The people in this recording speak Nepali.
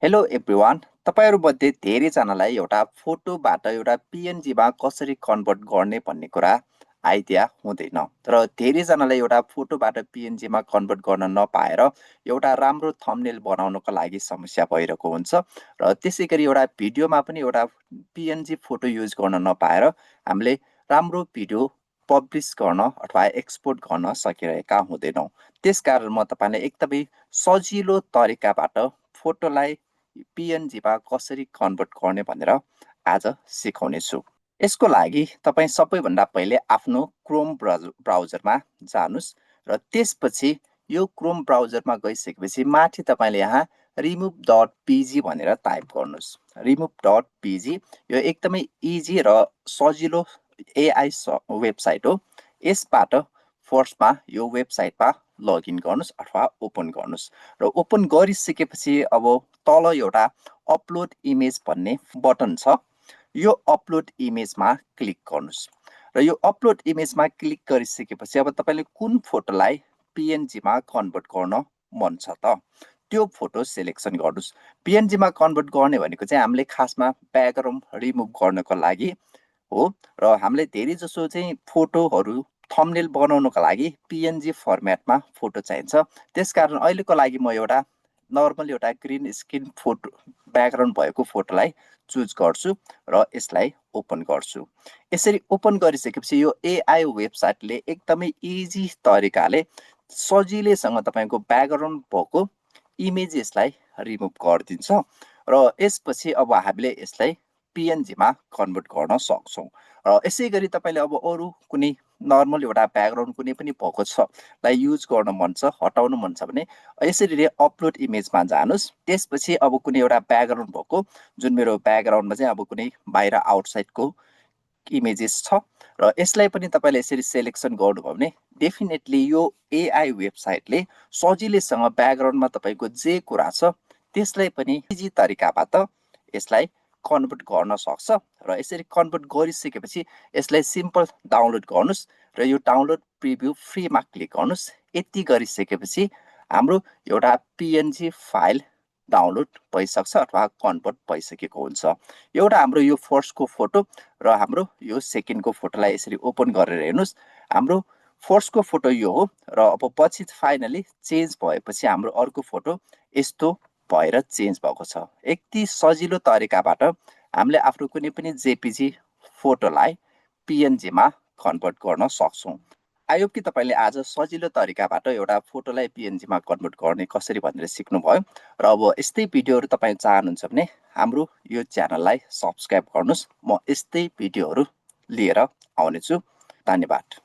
हेलो एभ्रिवान, तपाईहरुमध्ये धेरैजनालाई एउटा फोटोबाट एउटा पीएनजीमा कसरी कन्भर्ट गर्ने भन्ने कुरा आइडिया हुँदैन। तर धेरैजनालाई एउटा फोटोबाट पीएनजीमा कन्भर्ट गर्न नपाएर एउटा राम्रो थम्बनेल बनाउनको लागि समस्या भइरहेको हुन्छ र त्यसैगरी एउटा भिडियोमा पनि एउटा पीएनजी फोटो युज गर्न नपाएर हामीले राम्रो भिडियो पब्लिश गर्न अथवा एक्सपोर्ट गर्न सकिरहेका हुँदैनौँ। त्यसकारण म तपाईलाई एकदमै सजिलो तरिकाबाट फोटोलाई पीएनजीमा कसरी कन्भर्ट गर्ने भनेर आज सिकाउनेछु। यसको लागि तपाईँ सबैभन्दा पहिले आफ्नो क्रोम ब्राउजरमा जानुस् र त्यसपछि यो क्रोम ब्राउजरमा गइसकेपछि माथि तपाईले यहाँ remove.pg भनेर टाइप गर्नुस्। remove.pg यो एकदमै इजी र सजिलो एआई वेबसाइट हो। यसबाट फर्स्टमा यो वेबसाइटमा लगइन गर्नुस् अथवा ओपन गर्नुस् र ओपन गरिसकेपछि अब तल एउटा अपलोड इमेज भन्ने बटन छ। यो अपलोड इमेजमा क्लिक गर्नुस् र यो अपलोड इमेजमा क्लिक गरिसकेपछि अब तपाईले कुन फोटोलाई पीएनजीमा कन्भर्ट गर्न मन छ त त्यो फोटो सिलेक्सन गर्नुस्। पीएनजीमा कन्भर्ट गर्ने भनेको चाहिँ हामीले खासमा ब्याकग्राउन्ड रिमुभ गर्नको लागि हो र हामीले धेरै जसो चाहिँ फोटोहरु थम्बनेल बनाउनको लागि पीएनजी फर्मेटमा फोटो चाहिन्छ। त्यसकारण अहिलेको लागि म एउटा नर्मल एउटा ग्रीन स्क्रिन फोटो ब्याकग्राउन्ड भएको फोटोलाई चुज गर्छु र यसलाई ओपन गर्छु। यसरी ओपन गरिसकेपछि यो एआई वेबसाइटले एकदमै इजी तरिकाले सजिलैसँग तपाईको ब्याकग्राउन्ड भएको इमेजेसलाई रिमुभ गरिदिन्छ र यसपछि अब हामीले यसलाई पीएनजीमा कन्भर्ट गर्न सक्छौं। र यसैगरी तपाईले अब अरु कुनै नर्मल एउटा ब्याकग्राउन्ड कुनै पनि भएको छ लाई युज गर्न मन छ, हटाउन मन छ भने यसरी नै अपलोड इमेजमा जानुस्। त्यसपछि अब कुनै एउटा ब्याकग्राउन्ड भएको जुन मेरो ब्याकग्राउन्डमा चाहिँ अब कुनै बाहिर आउटसाइडको इमेजेस छ र यसलाई पनि तपाईले यसरी सिलेक्सन गर्नुभयो भने डेफिनेटली यो एआई वेबसाइटले सजिलैसँग ब्याकग्राउन्डमा तपाईको जे कुरा छ त्यसलाई पनि इजी तरिकाबाट यसलाई कन्भर्ट गर्न सक्छ र यसरी कन्भर्ट गरिसकेपछि यसलाई सिम्पल डाउनलोड गर्नुस् र यो डाउनलोड प्रिभ्यू फ्रीमा क्लिक गर्नुस्। यति गरिसकेपछि हाम्रो एउटा पीएनजी फाइल डाउनलोड भइसक्छ अथवा कन्भर्ट भइसकेको हुन्छ। एउटा हाम्रो यो फर्स्टको फोटो र हाम्रो यो सेकेन्डको फोटोलाई यसरी ओपन गरेर हेर्नुस्। हाम्रो फर्स्टको फोटो यो हो र अब पछि फाइनली चेन्ज भएपछि हाम्रो अर्को फोटो यस्तो भएर चेन्ज भएको छ। यति सजिलो तरिकाबाट हामीले आफ्नो कुनै पनि जेपीजी फोटोलाई पीएनजीमा कन्भर्ट गर्न सक्छौं। आई होप कि तपाईले आज सजिलो तरिकाबाट एउटा फोटोलाई पीएनजीमा कन्भर्ट गर्ने कसरी भनेर सिक्नुभयो र अब यस्तै भिडियोहरु तपाई चाहनुहुन्छ भने हाम्रो यो च्यानललाई सब्स्क्राइब गर्नुस्। म यस्तै भिडियोहरु लिएर आउने छु। धन्यवाद।